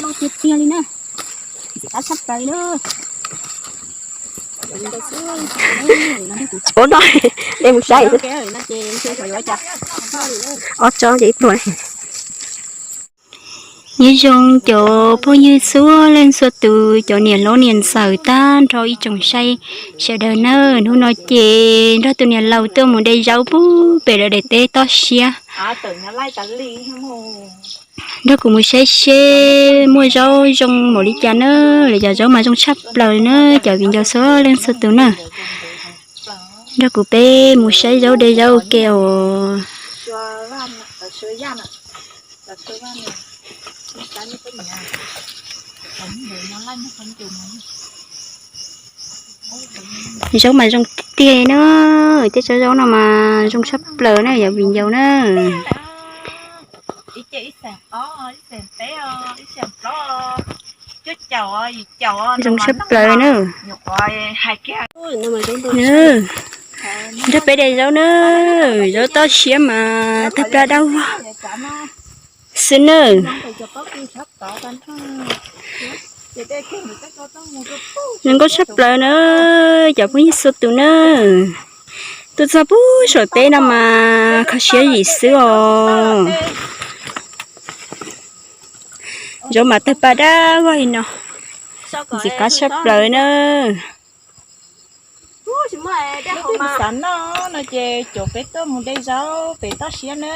Loj tiag tiag li na. Ntxim qab tshaj plaws li na. Ua no, de mus saib. Ob tsob ces ib pluag. Nyob zoo cov phooj ywg txhua leej txhua tus, cov niam hlob niam ntxawm tag nrho ib tsoom saib sawv daws nawb. Hnub no ces nrog tus niam laus tuaj mus de zaub pub pem lawv daim teb toj siab. Nrog kuv mus saib seb muaj zaub zoo npaum li cas na. Lawv cov zaub mas zoo tshaj plaws na, cov viv ncaus txhua leej txhua tus na. Nrog kuv peb mus saib zaub de zaub ua ke os. Zaub mas zoo tiag tiag na, tej tsob zaub no mas zoo tshaj plaws na, yog viv ncaus na. Zoo tshaj plaws na. Nrog peb de zaub na, zaub toj siab mas tawg plab dab vog xwb na. Zoo nkauj tshaj plaws na, cov phooj ywg txhua tus na. Tuaj txog pub saum teb no mas kho siab zim xwb os. Zaub mas tawg plab dab vog li no, ntxim qab tshaj plaws na. Xav noj no ces caum peb tuaj mus de zaub pem toj siab na.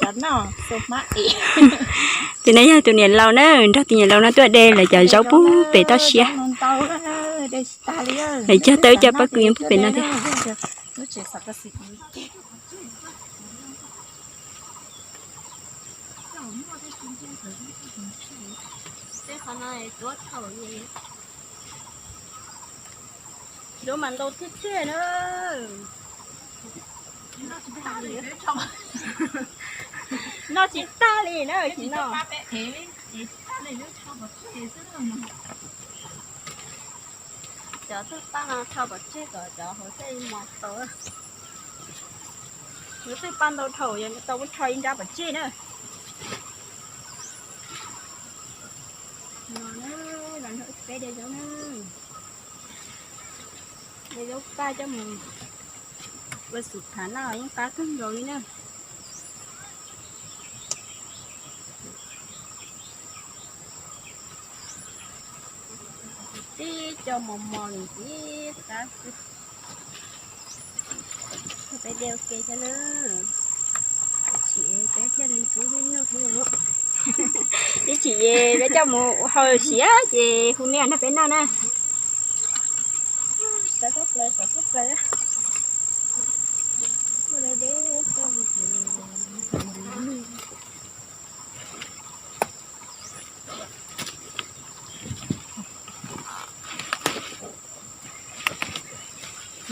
Xav noj xav hmab es. Tus no yog tus niam laus na, nrog tus niam laus no tuaj de lawv cov zaub pub pem toj siab. Lawv cog tau ib co pob kws nyob pub pem no thiab. Zaub mas ntau tiag tiag na. Noj tsis tag li na, tsis noj. Cov twg paj no rho pov tseg kom cov hauv xej mos tau. Cov twg paj ntau dhau yog tau muab rho ib nrab pov tseg na. No na, los nrog peb de zaub na. De zaub paj coj mus ua xim phav noj yeej qab kawg nkaus li na. Tib co mos mos li ntxim qab xwb. Peb de ua ke thiab na. Ib chim peb thiaj li pub ib noj thiab. Ib chim peb coj mus hau siav ces hu nej nrog peb noj na. Sov txhub plaws, sov txhub plaws.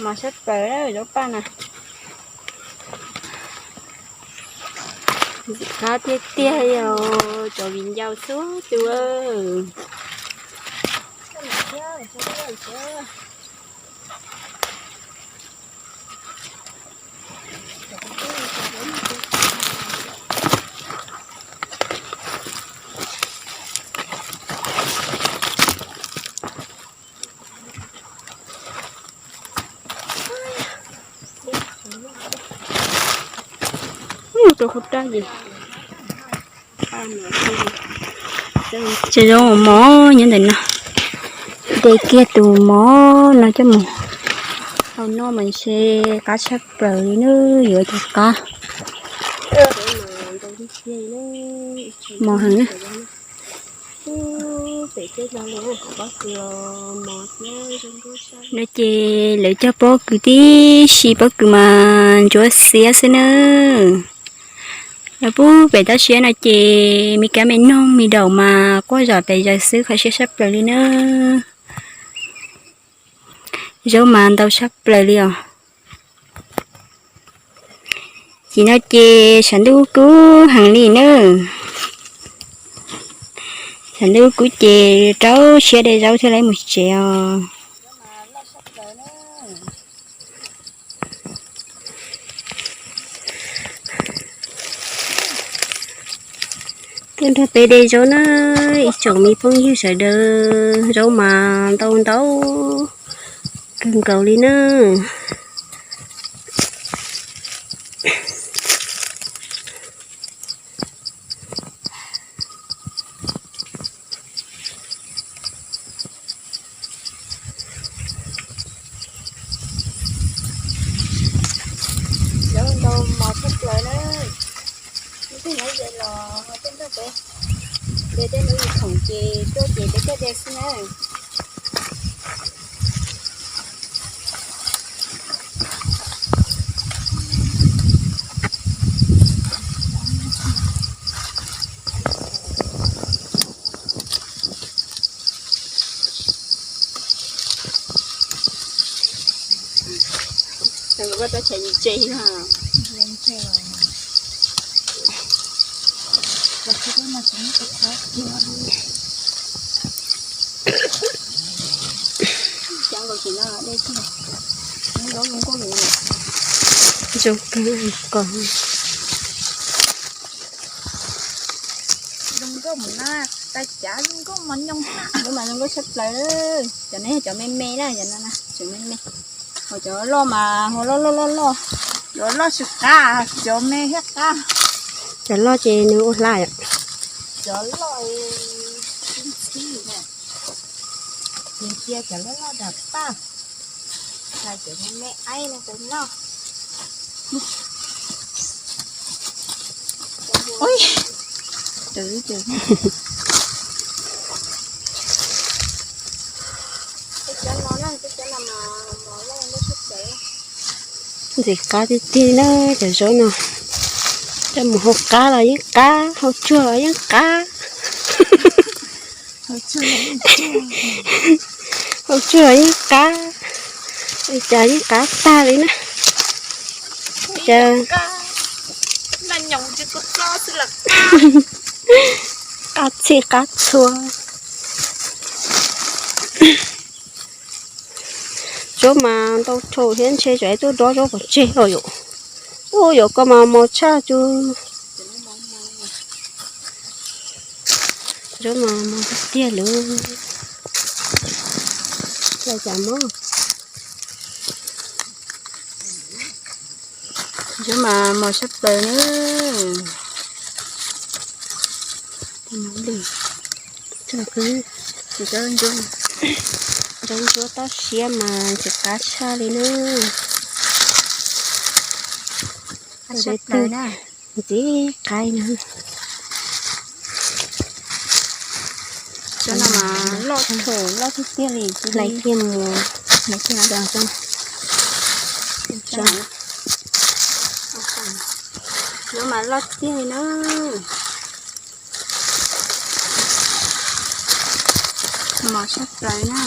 Mos sab plaws zaub paj na. Ntxim qab tiag tiag li os cov viv ncaus txhua tus. Tus qub raj ces tsis zoo mov nyob ntawm no. De kiag tus mov no coj mus hau noj mas ntshe qab tshaj plaws li na, yuav cov qab mos heev na. No ces lawv cog pob kws tib si, pob kws mas ntsuab xiab xwb na. Lawv pub pem toj siab no ces me kab me noog me daum mas quaj zom pes zaws xwb, kho siab sab plaws li na. Zaub mas ntau sab plaws li os. Ces no ces tshav ntuj kub heev li na. Tshav ntuj kub ces rau siab de zaub thiab lawv mus tsev os. Tuaj nrog peb de zaub na, ib tsoom me phooj ywg sawv daws, zaub mas ntau ntau kawg nkaus li na. Zaub ntau mos tshaj plaws na. Ib tug nyob ze los ho tej nrog peb de tej lub yus khoom ces tuaj ces peb coj de xwb na. Tau tsob tshais ntse no. Zoo kawg nkaus. Zoo nkauj mus na, tais cav zoo nkauj mos nyoos na. Lub mas zoo nkauj tshaj plaws. Cov no yog cov me me na, cov no na, cov me me. Ho cov loj mas ho loj loj loj loj. Cov loj tsis qab, cov me thiaj qab. Cov loj ces nws ua hlab yom. Cov loj ntxhib ntxhib na. Nws cia cov loj loj dam paj. Hais cov me me aib no cov loj. Ui, ntxim qab tiag tiag na cov zaub no. Coj mus hau qab los yeej qab, hau tsuag los yeej qab. Hau tsuag los yeej qab, ua cas yeej qab tag li na. Cas qab txhij qab txhua. Zaub mas ntau dhau thiab ntshe tsam tuaj dob zaub pov tseg los yom. Ua yuav koj mas mos tshaj cus. Zaub mas mos tiag tiag lawm. Cas mob. Zaub mas mos tshaj plaws na. Zaub ntsuab toj siab mas ntxim qab tshaj li na. Ntxim qab na. Cov no mas loj, loj tiag tiag li, hlais kiag mus. Cov mas loj tiag li na. Mos tshaj plaws na.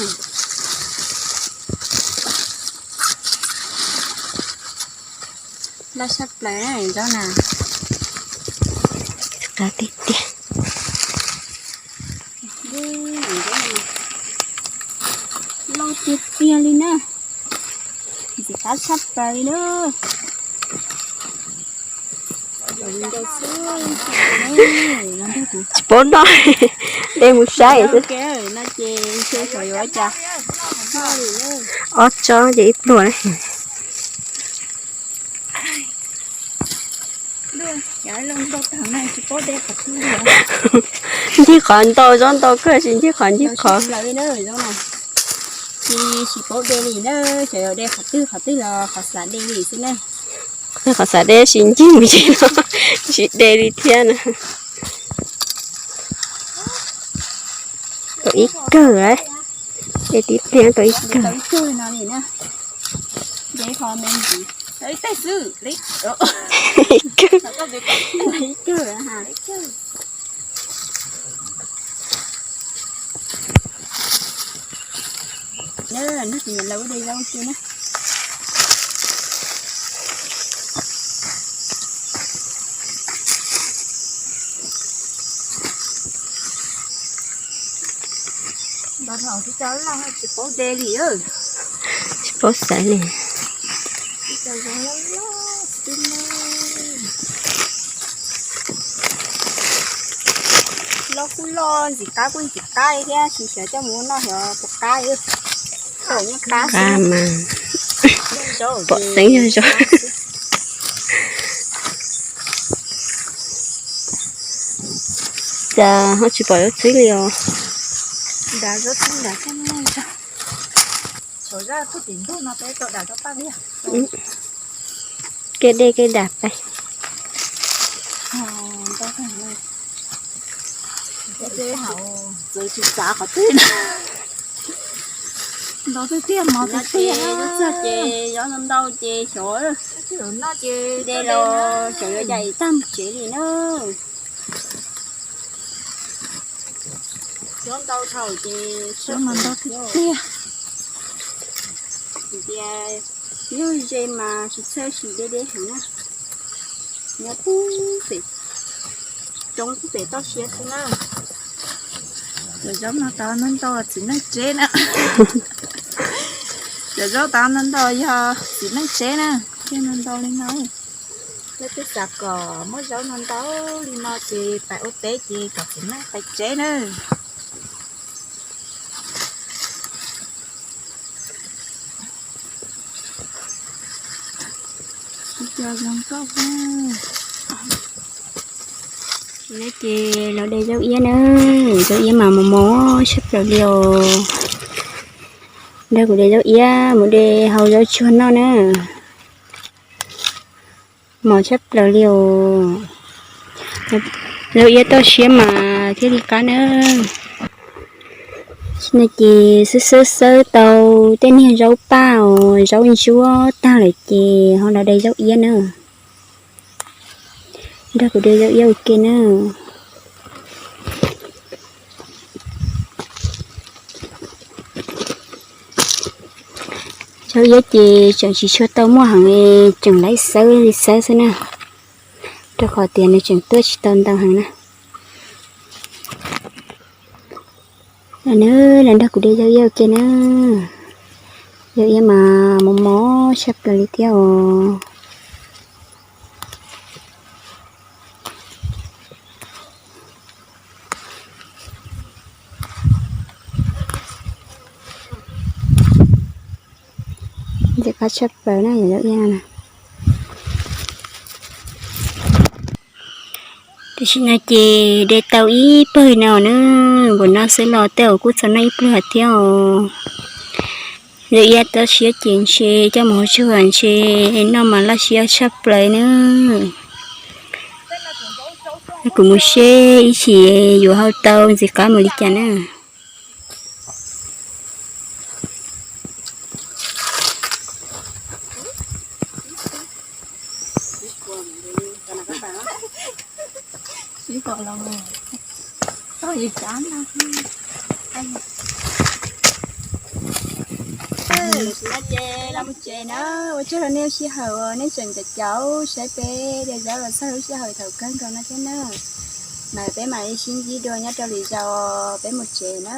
Loj tshaj plaws na zaub na. Qab tiag tiag. Loj tiag tiag li na. Ntxim qab tshaj plaws li na. Tsis paub noj, de mus saib xwb. Ob tsob ces ib pluag na. Ncig qhov ntau, zaub ntau kawg tsis ncig qhov ncig qhov. Tsis paub de li na, xyov yog de qhov twg qhov twg los qhov xav de li xwb na. Qhov twg qhov xav de tsis ncig mus tsis los tsis de li thiab na. Tau ib kawg, de tib pliag tau ib kawg. Tsis paub xaiv li. Loj kuj loj, ntxim qab kuj ntxim qab thiab, tsis xav coj mus ua noj xyov puas qab. Qab mas pom xeeb zog zog. Cas ho tsis pom zaub txib li os. Kev dej kev dam pais. Ntau tiag tiag, mos tiag tiag. Ces yob ntau ntau ces xyov de los xyov yuav cais tag mus tsev li na. Yob ntau dhau ces tsheb mas ntau tiag tiag. Tias yog ze mas tsis txhawj sis deb deb heev na. Nyob pub pem, roob pub pem toj siab xwb na. Cov zaub no tau ntau ntau txiv neej tsev na. Cov zaub tau ntau ntau yog txiv neej tsev na, thiaj ntau ntau li no. Leej twg xav kom muaj zaub ntau ntau li no ces pais ua teb ces kom txiv neej pais tsev na. Ces los de zaub iab na, zaub iab mas mos mos tshaj plaws li os. Nrog kuv de zaub iab mus de hau zaub tsuag noj na. Mos tshaj plaws li os. Zaub iab toj siab mas thiaj li qab na. No ces xawb xawb xawb tau tej niag zaub paj os, zaub ntsuab tag lawm ces ho los de zaub iab na. Nrog kuv de zaub iab ua ke na. Zaub iab ces tseem tsis tshua tau muaj heev, tseem laib xawb li xawb xwb na, rau qhov tias nws tseem tuaj tsis tau ntau heev na. Los nrog kuv de zaub iab ua ke na. Zaub iab mas mos mos tshaj plaws li thiab os. Ntxim qab tshaj plaws na yom, zaub iab no na. Tam sim no ces de tau ib pawg no na, npaum no xwb los tej zaum kuj txog noj ib pliag thiab os. Zaub iab toj siab ces ntshe coj mus hau tsuag ntshe noj mas laj siab tshaj plaws na. Kuv mus seb ib chim yuav hau tau ntxim qab mus li cas na. Ces los mus tsev na, ua tsaug rau nej lub sij hawm uas nej tseem caum caum saib peb de zaub los txog lub sij hawm thaum kawg nkaus no thiab na. Mas peb mam li sib ntsib dua nyob rau lwm zaus, peb mus tsev na.